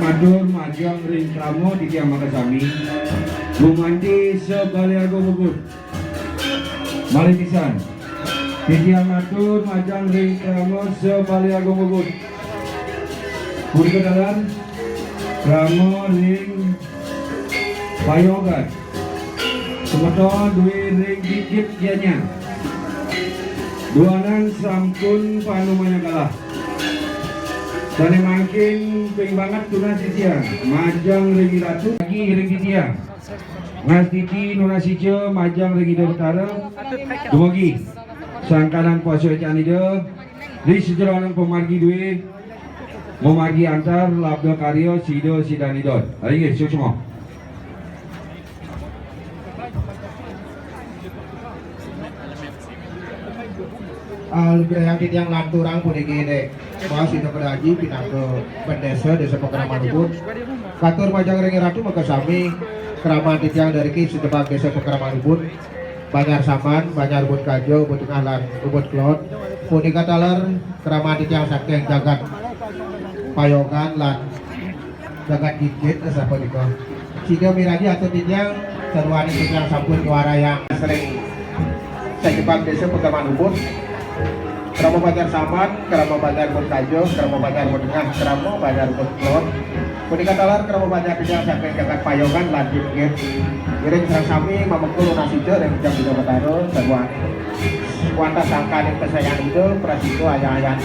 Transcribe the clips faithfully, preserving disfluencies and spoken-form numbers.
Matur majeng ring krama titiang makasami. Gumanti sabaliagung ubud. Malih pisan. Titiang matur majeng ring krama sabaliagung ubud. Punika taler krama ring payogan. Semeton dué ring gigit gianyar. Duaning sampun panumanya kalah. Sané mangkin ping banget tunas titiang majeng ring Ratu, agi ring titiang. Ngastiti nunas ica majeng ring Ida Betara. Dumugi sangkaning pasuécan Ida, ri sajeroning pamargi dué, mamargi antar, labda karya, sida sidan Ida. Inggih, suksma. Lugrayang titiang lanturang puniki, Dék. Maos Ida Pada Aji pinaka bendésa Désa Pakraman Ubud. Katur majeng ring Ratu makasami, krama titiang dari ki Sitebak Désa Pakraman Ubud. Banjar Saman, Banjar Ubud Kaja, Ubud Tengah lan Ubud Kelod. Punika taler krama titiang saking jagat Payogan lan jagat Gigit sapunika. Sida miragi atur titiang, saduaning titiang sampun nyuarayang ring Sitebak Désa Pakraman Ubud. Krama Banjar Saman, krama Banjar Ubud Kaja, krama Banjar Ubud Tengah, krama Banjar Ubud Kelod. Punika taler krama Banjar titiang saking jagat Payogan lan Gigit. Ngiring sareng sami mamekul nunas ica ring Ida Pada Betara, saduaning wantah sangkaning kasayangan Ida, prasida ayah-ayah.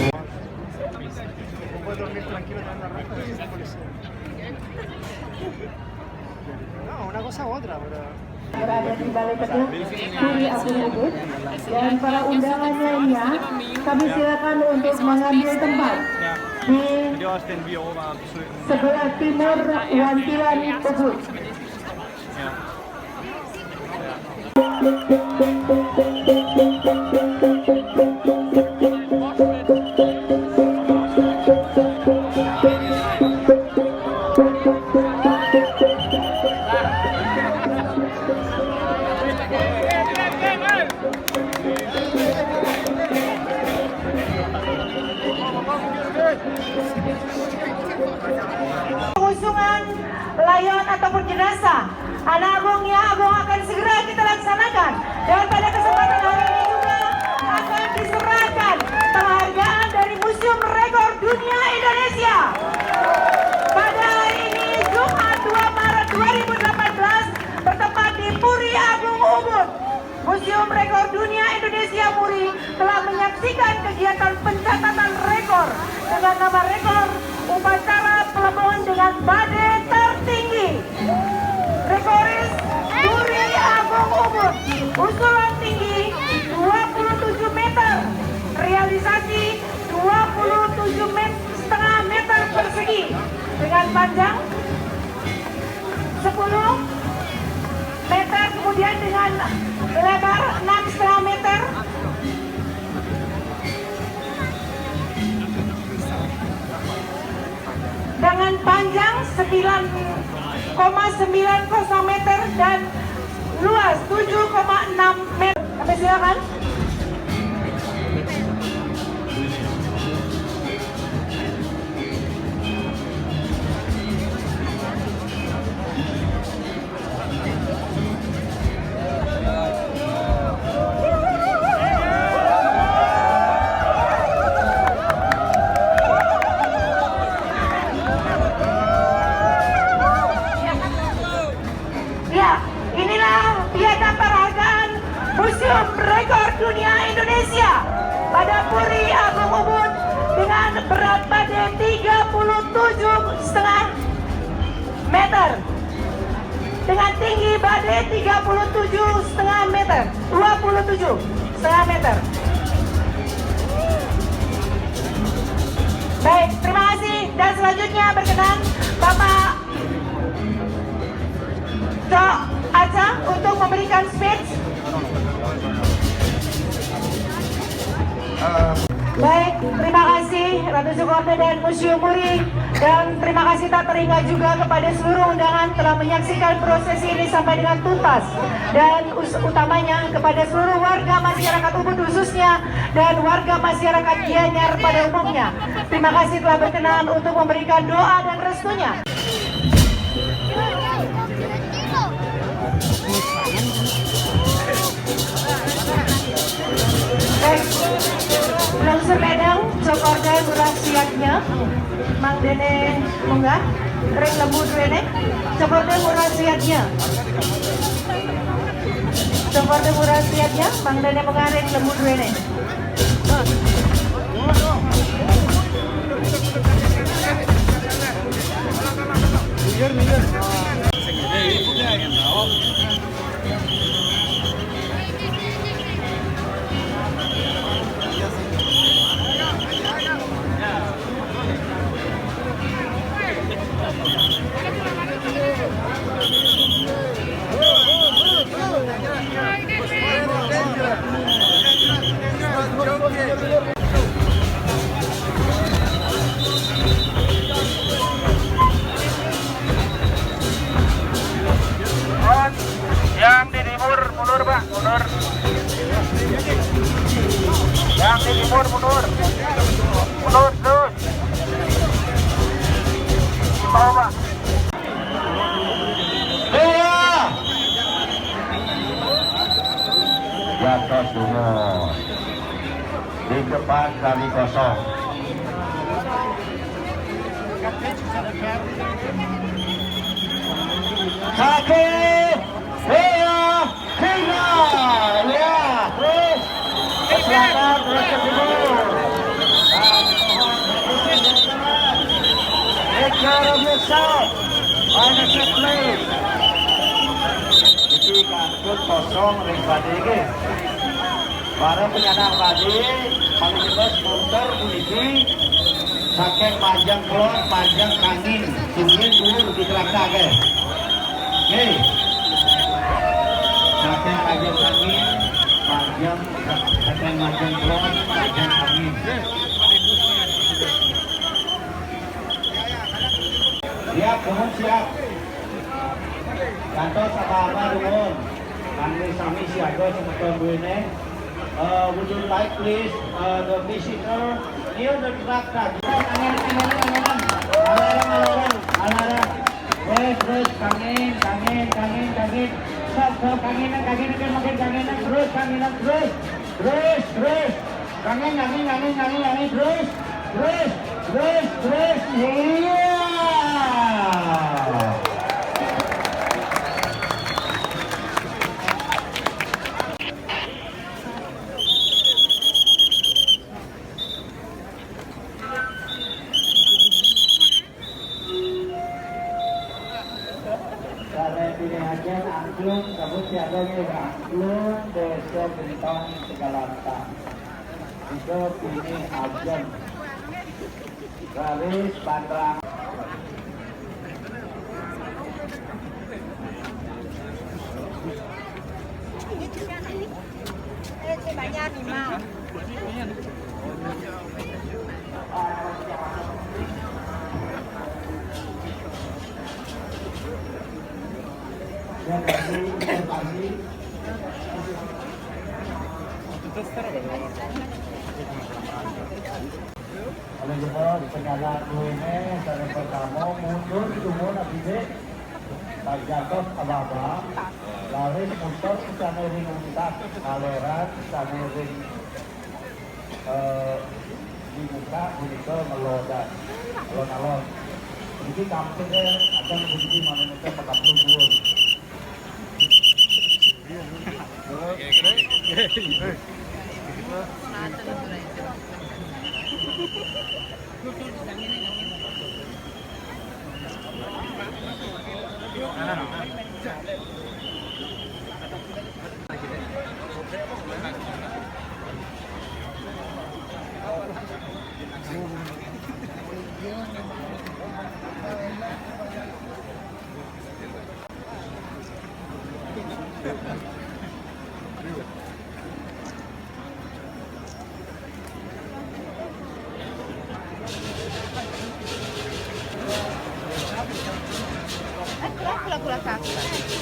Berada di Balai Petung Puri Agung Ubud, dan para undangan lainnya, kami silakan untuk mengambil tempat di sebelah timur Wantilan Ubud. Pengusungan layon ataupun jenazah Anak Agung, Nyiak Agung akan segera kita laksanakan. Dan pada kesempatan hari ini juga akan diserahkan penghargaan dari Museum Rekor Dunia Indonesia. Pada hari ini, Jumat dua Maret dua ribu delapan belas, bertempat di Puri Agung Ubud, Museum Rekor Dunia Indonesia Puri telah menyaksikan kegiatan pencatatan rekor dengan nama rekor upacara pelebohan dengan badai tertinggi. Rekoris Puri Agung Ubud, usulan tinggi dua puluh tujuh meter, realisasi dua puluh tujuh met-, setengah meter persegi, dengan panjang sepuluh meter, kemudian dengan lebar enam setengah meter, dengan panjang sembilan koma sembilan kosong meter dan luas tujuh koma enam meter. Kami silakan. Ya, inilah piagam penghargaan Museum Rekor Dunia Indonesia pada Puri Agung Ubud dengan berat badan tiga puluh tujuh setengah meter, dengan tinggi badan tiga puluh tujuh setengah meter, dua puluh tujuh setengah meter. Bapak Cok Aca untuk memberikan speech. Baik, terima kasih Ratu Sukorda dan Museum Muri, dan terima kasih tak terhingga juga kepada seluruh undangan telah menyaksikan prosesi ini sampai dengan tuntas, dan us- utamanya kepada seluruh warga masyarakat Ubud khususnya dan warga masyarakat Gianyar pada umumnya. Terima kasih telah berkenan untuk memberikan doa dan restunya. Baik, Lungsur Ledang, Cokorde Ngurah Siatnya, Mang Dene munggah, ring lembu duene, Cokorde Ngurah Siatnya. Cokorde Ngurah Siatnya, Mang Dene munggah ring lembu duene. Yang di timur mundur, Pak, mundur. Yang di timur mundur. Mundur terus. Di bawah, Pak. Iya. Jatuh semua. Di depan kami kosong. Satu, dua, tiga. Ya, terus. Silakan terus ke timur. Dan mohon, take care of yourself. Find a safe place. Iki kantun kosong ring badhe nggih. Para penyandang badhe, malih jelas montor puniki saking Majeng Kulon, Majeng Kangin, Sungin Dhuwur, di Kelaksa, nggih. Nggih. Saking Majeng Kangin, Majeng, saking Majeng Kulon, Majeng Kangin. Siap, nuwun, siap. Kantos apa-apa, nuwun. Kangge sami siaga semeton duene. Uh, would you like, please, uh, the visitor near the truck, truck? Alereng, alereng, alereng. Alereng, alereng, alereng. Terus, terus, kangin, kangin, kangin, kangin. Stop, stop, kanginan, kanginan, makin kanginan. Terus, kanginan, terus. Terus, terus. Kangin, kangin, kangin, kangin, kangin. Terus, terus, terus, terus. Iya. Sare pilihaken angklung, sabut siaga nggih, angklung Desa Gentong Segalantang. Nika pini ageng. Garis panrang. Eh, saya bayar lima. Kalau kita segala duene, sare pertama mundur semua nak bidik. Tak jatuh abang-abang. Laris muter sane ring untat, ngaleran sane ring, eh, di muka punika ngelodan, alon-alon. Niki kampus e, ada niki manenipun makaplung dhuwur. Eccola, eccola con la tazza.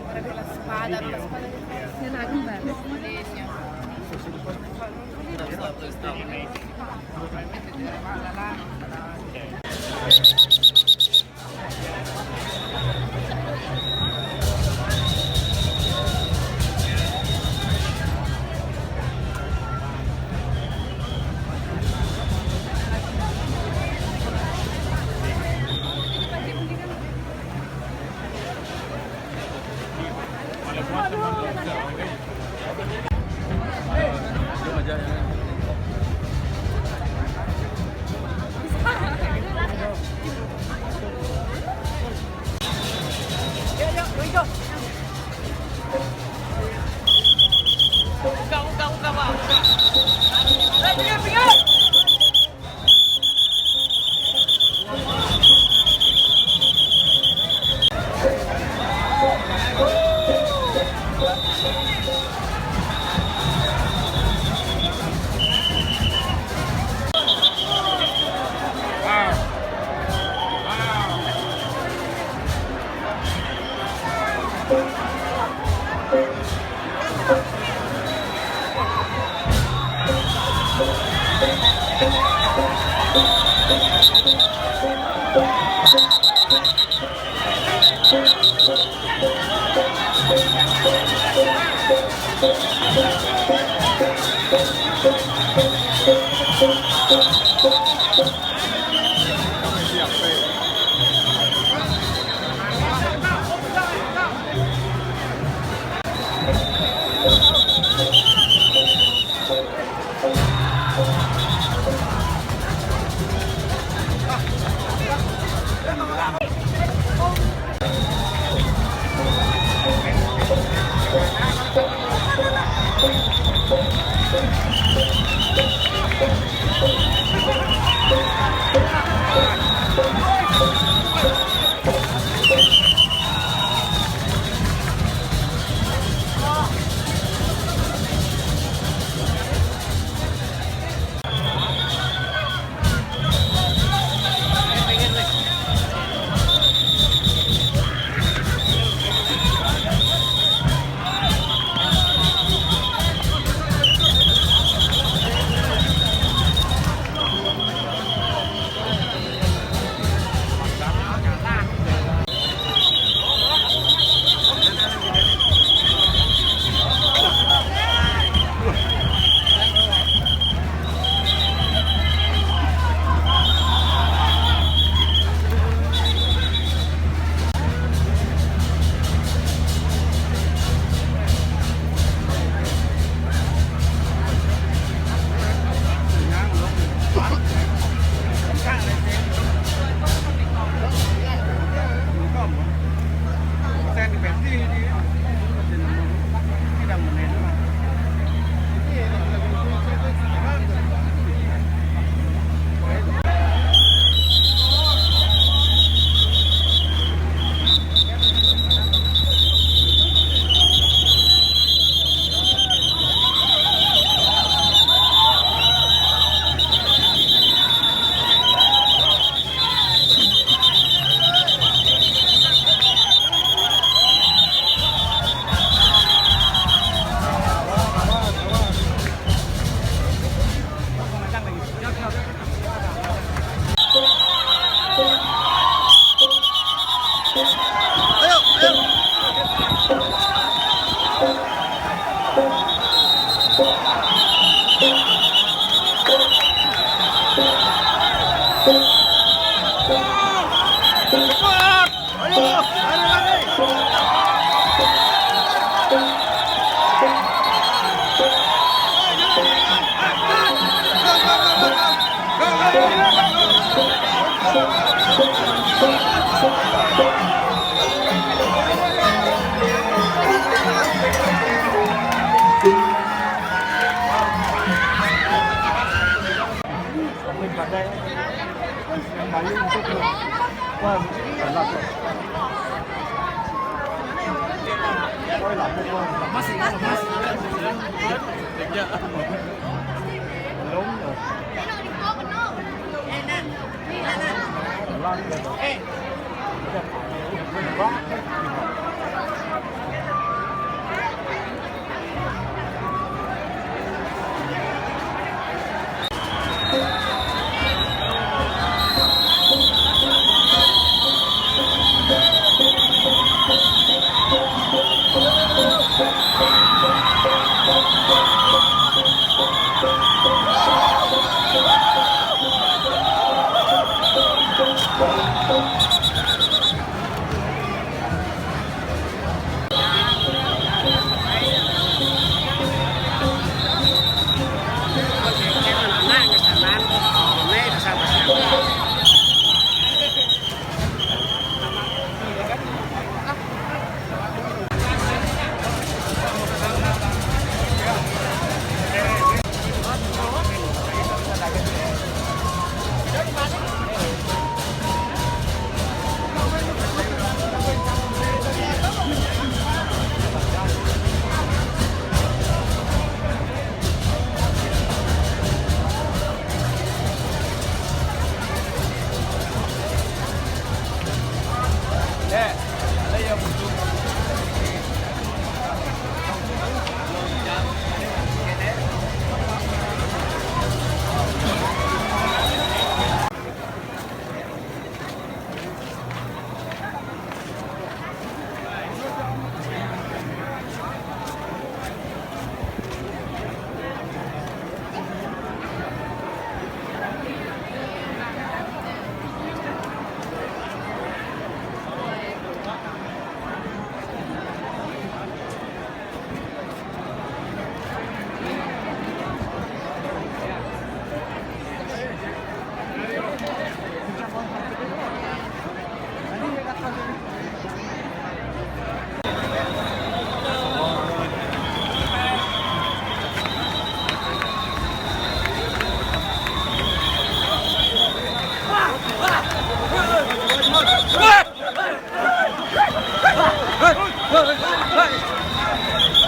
Guarda quella spada, quella spada che fa. Sì, sì.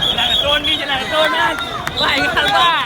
Jalan ke Tun ni, jalan ke Tun kan. Baik kan, Pak?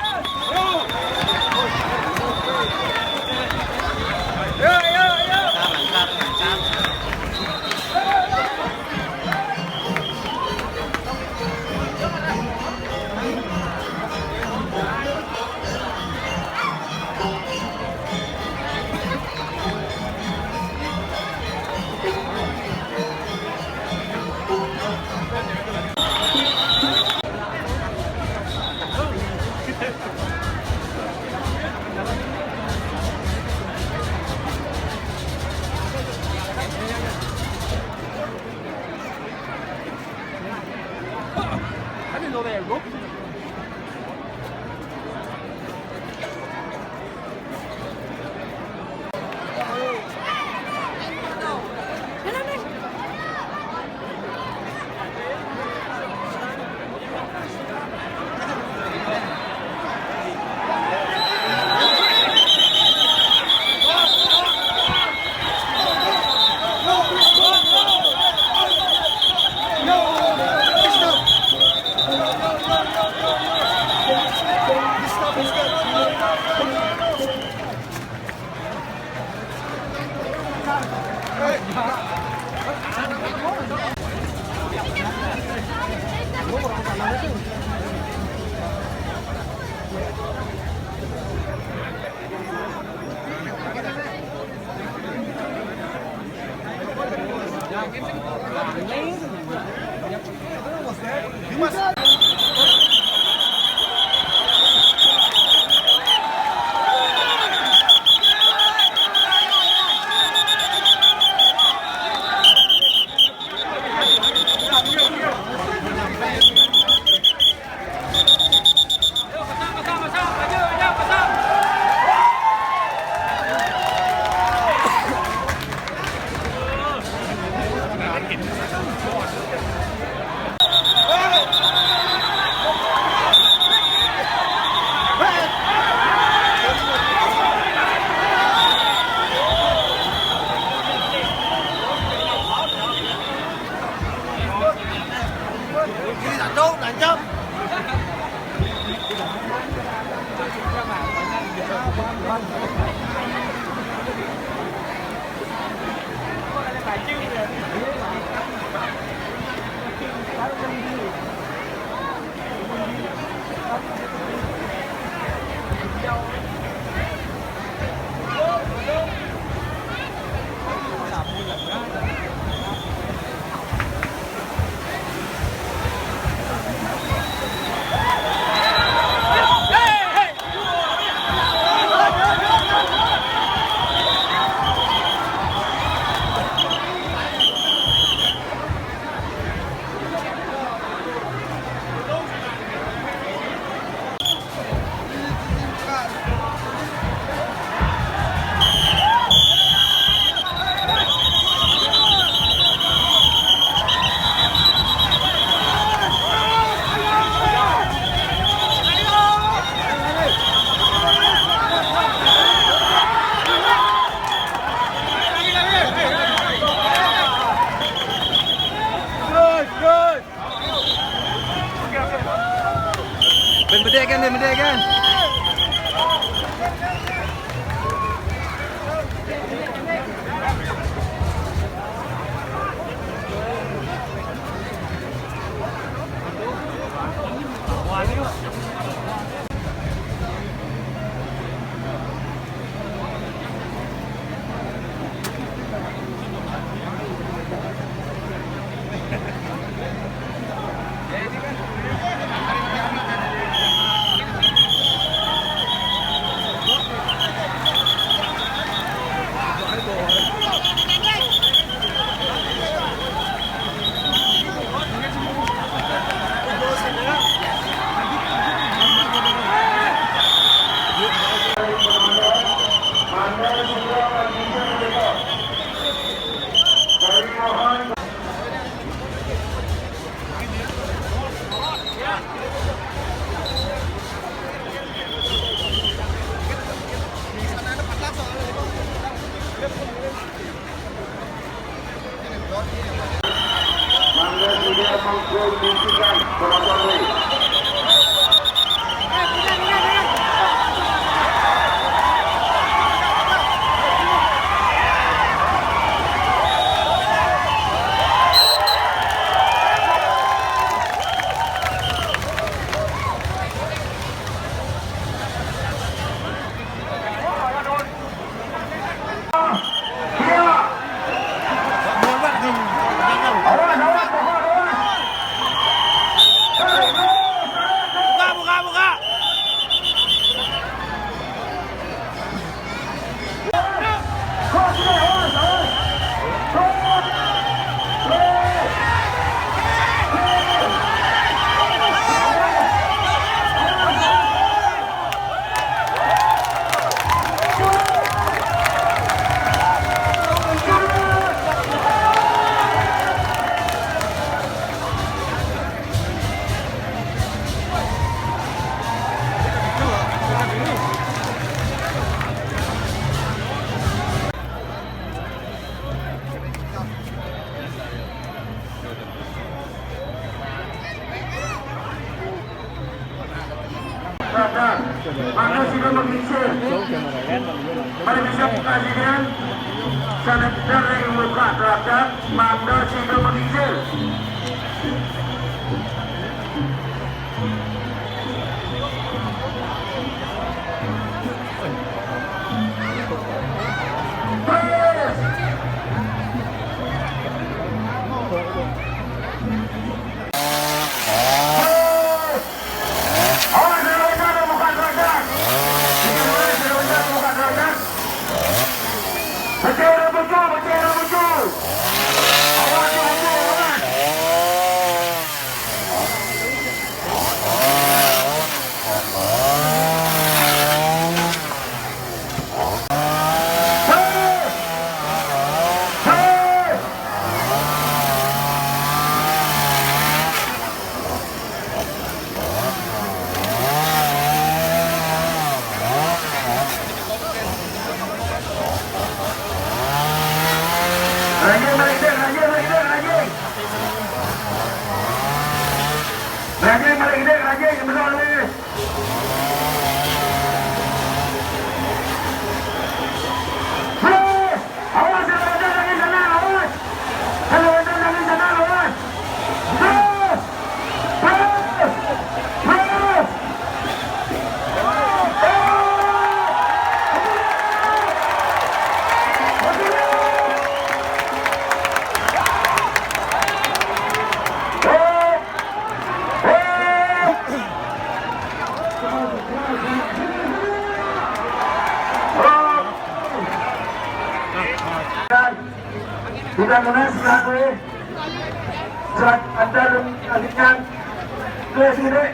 Mantap, mantap, mantap. Kiri satu, nancap. Good, good. Ben bedek kan, ben bedek kan. Mangga sudah mengkondisikan penonton. Mangga sida mengincil. Mari bisa buka sida. Sadar yang buka teladan, mangga sida mengincil. Paling gedé kerajaan yang bener nih. Bro, awas, ada lagi sana, awas. Ada lagi sana, awas. Bro, bro, bro. Kita nunas satu, eh. Surat antar, lanjutkan. Tulis ini.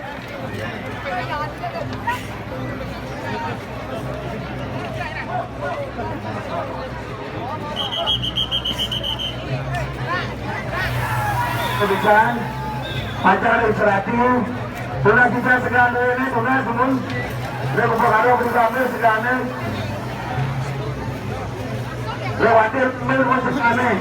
Kebiasaan, pacar ilustrasi, tunas kita segala ini, tunas namun, dia buka karo, beri kami segala, lewatir, mil, masuk kami.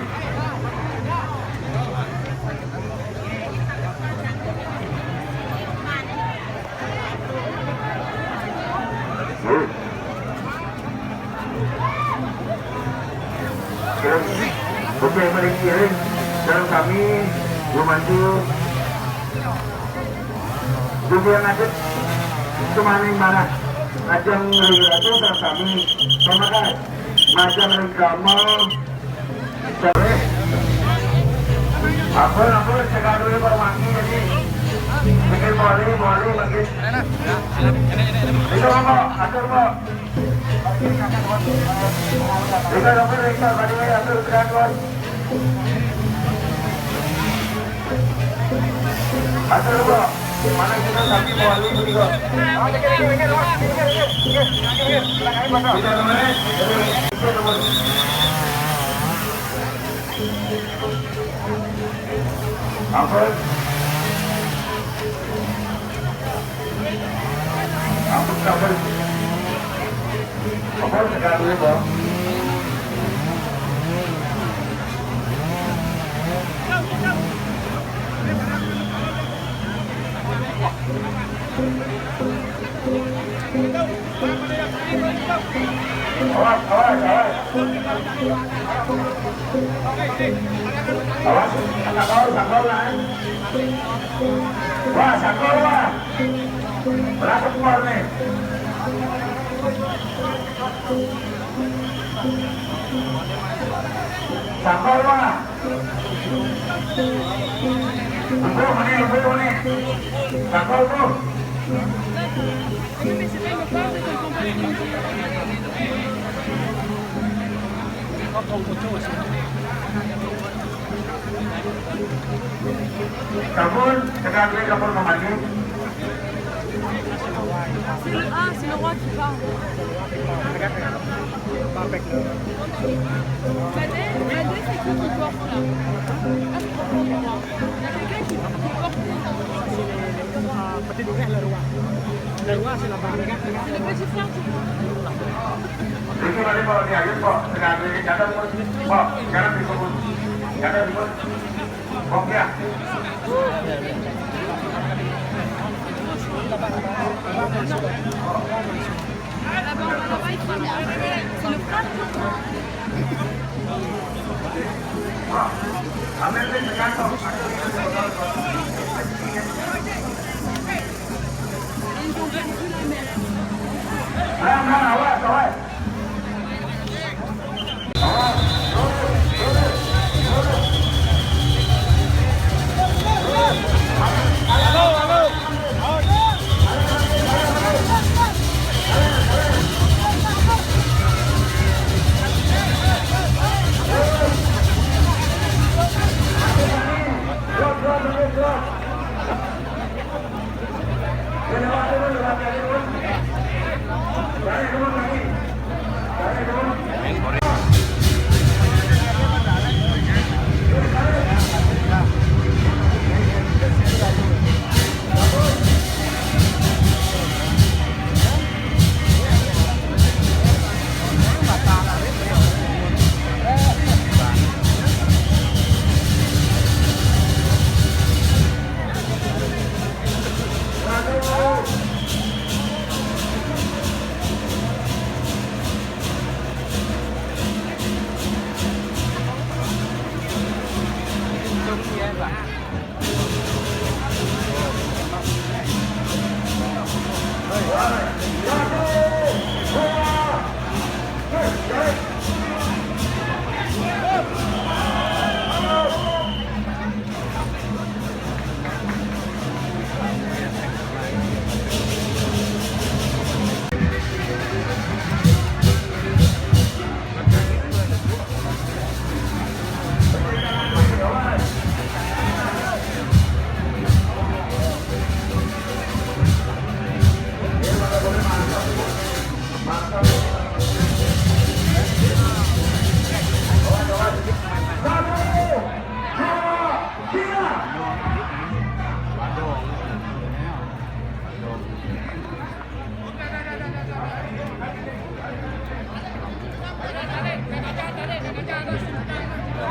Oke, mari kiring. Dan kami membantu juga yang ada kemarin marah. Ajang Ratu dan kami pemakai. Macam reklame. Ampun, ampun, cekak dulu, Pak Maki, ini. Bikin moli, moli, makin. Itu, Pak, atur, Pak. Itu, ampun, Pak, tadi, atur, cekak, Pak. Atur, Pak. Mana kita tapi moli, Pak. Kita, Pak. Ampun. Ampun, ampun. Ampun, sekali, Bang. Awas, awas, awas. Awas, sakor, sakor lah. Wah, sakor, wah. Berat sekor nih. Sakor, wah. Empuh, nih, empuh, nih. Sakor, empuh. Kapur, tekan dulu kapur kembali. C'est le un, c'est le roi qui parle. Madé, Madé, c'est qui qui porte là ? Ah, c'est pas pour moi. Il y a quelqu'un qui, qui porte. Peut-être le roi. Le roi, c'est là-bas. C'est le petit frère du roi. Ricky, balik, Pak. Ni, ayo, Pak. Tengah hari, jangan, Pak. Jangan, Pak. Jangan, Pak. Pak, ya. C'est le frère du roi. Ủa,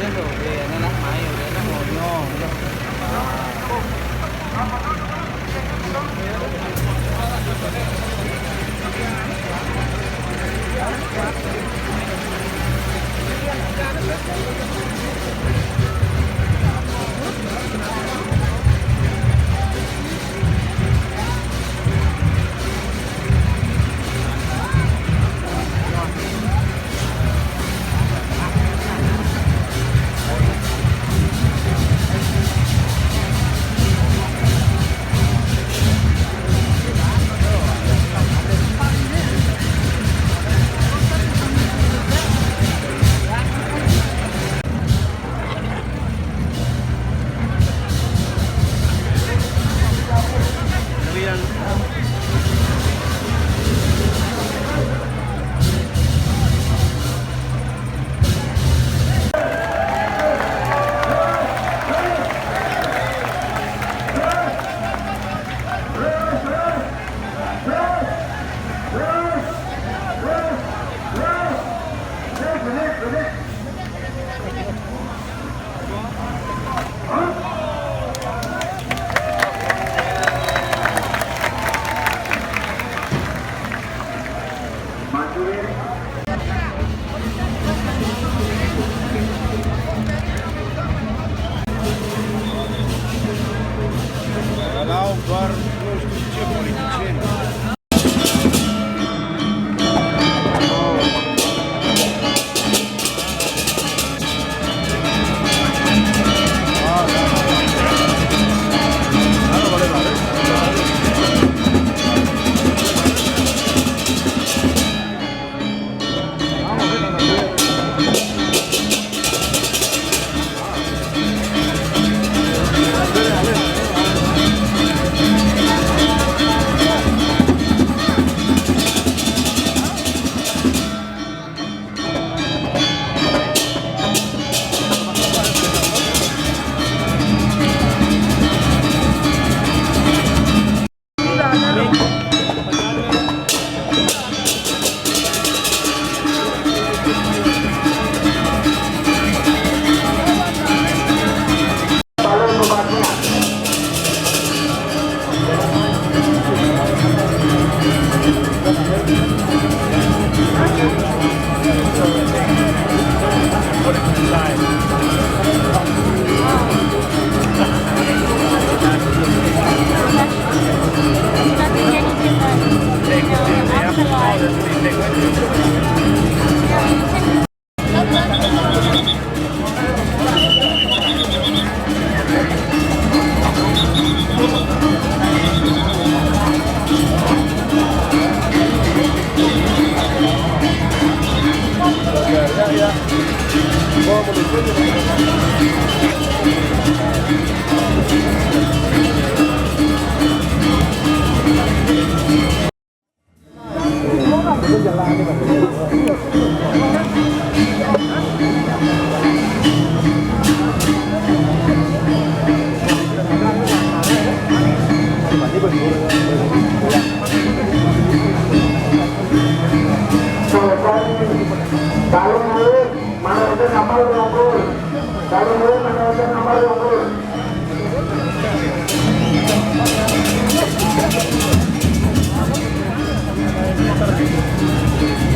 cái đồ về nó lắc máy rồi, nó ngồi nhon. Kalau bar, terus kecil, boleh kecil.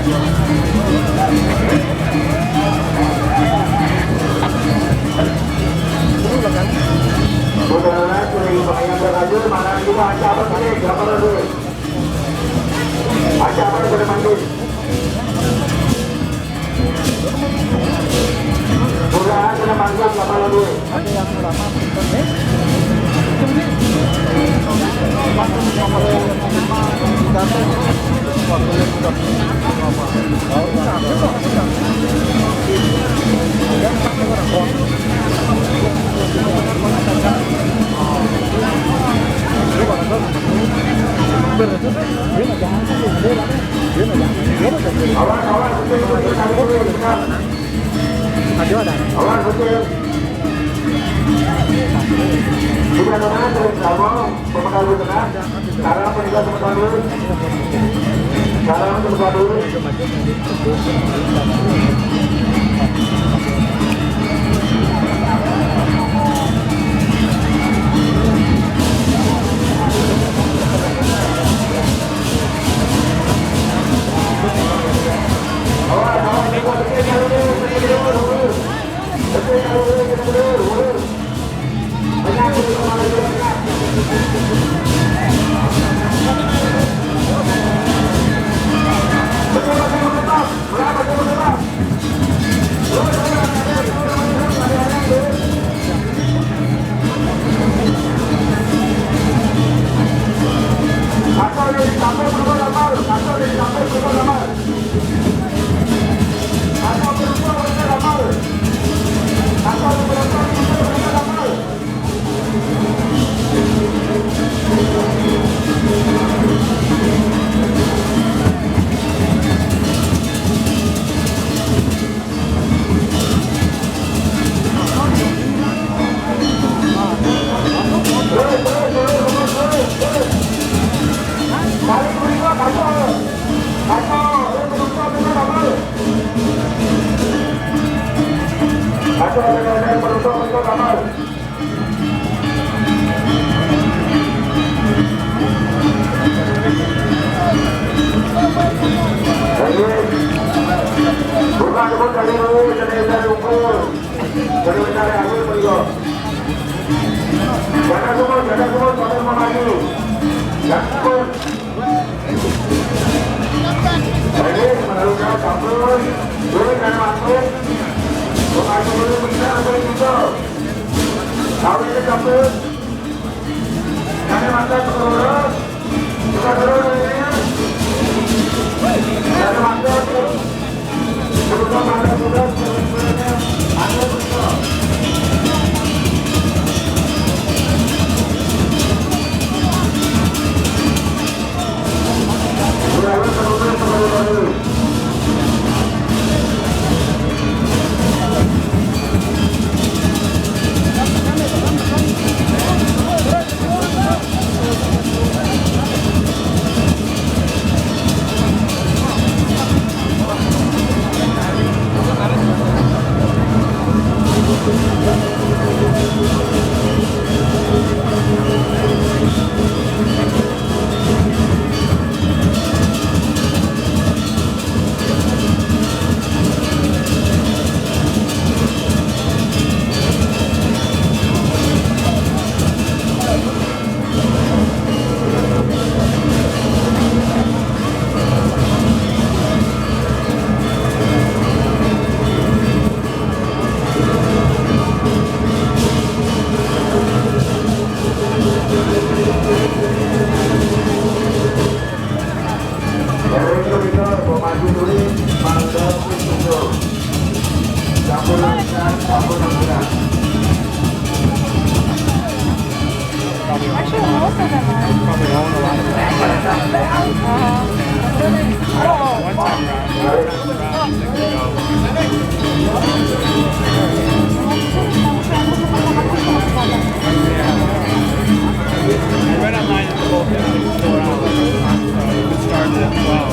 Saudara, sudah yang berhasil, mana kita aja apa tadi? Berapa dulu? Aja apa pada manggil? Sudah, sudah manggil, berapa dulu? Awas, awas, betul, betul, betul, betul, betul. Awas, betul. Sudah, sudah, sudah, sudah. Sekarang petugas sementara dulu. Sekarang sementara dulu. Awas, awas, awas, awas, awas, awas, awas. Bukan, bukan, dari dulu, dari, dari ukur. Dari, dari aku, dari, jaga semua, jaga semua, sampai mengaji. Jangan. Baik, menurutnya campur. Dulu, jangan masuk. Bukan dulu, bisa, apa itu? Tahu ini campur. Kami makan peluru. Bukan peluru ini. Kami makan peluru. Peluru mana sudah, peluru mana. Ada peluru. Actually, most of them are. Probably own a lot of them. Uh-huh. I read online it's four hours, so it started at twelve.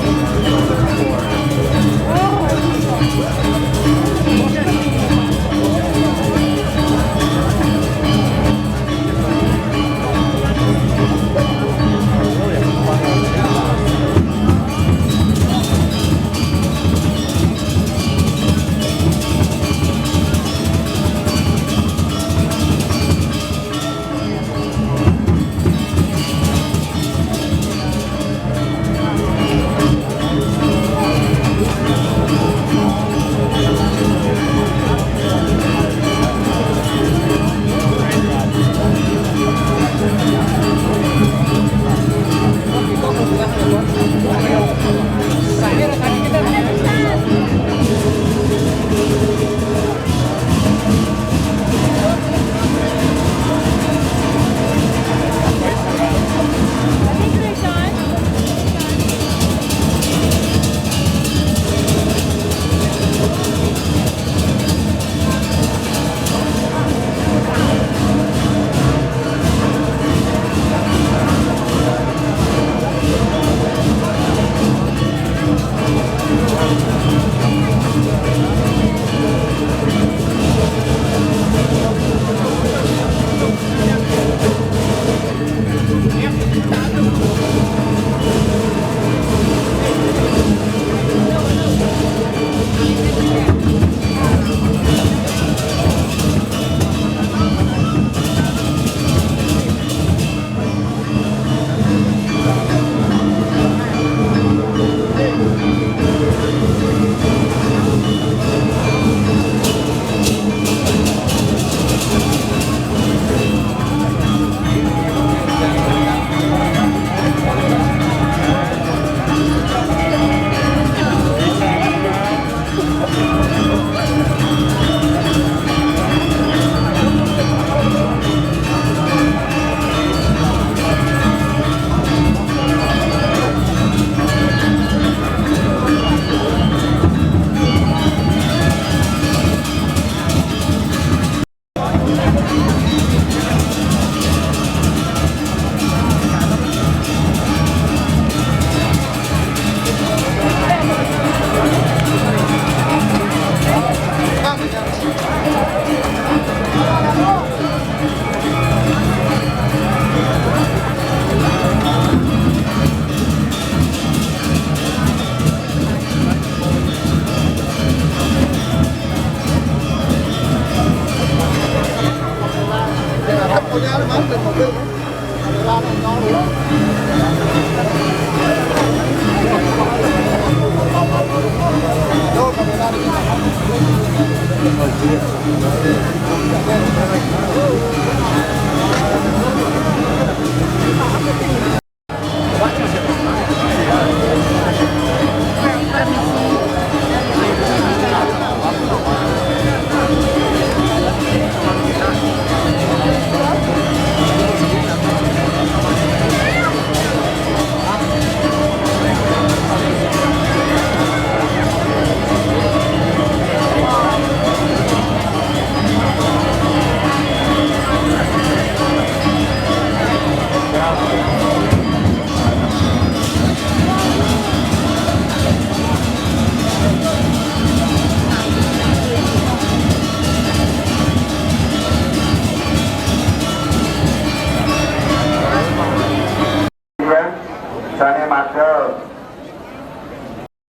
Jane madhep.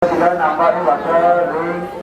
Sila nambahi bakal ring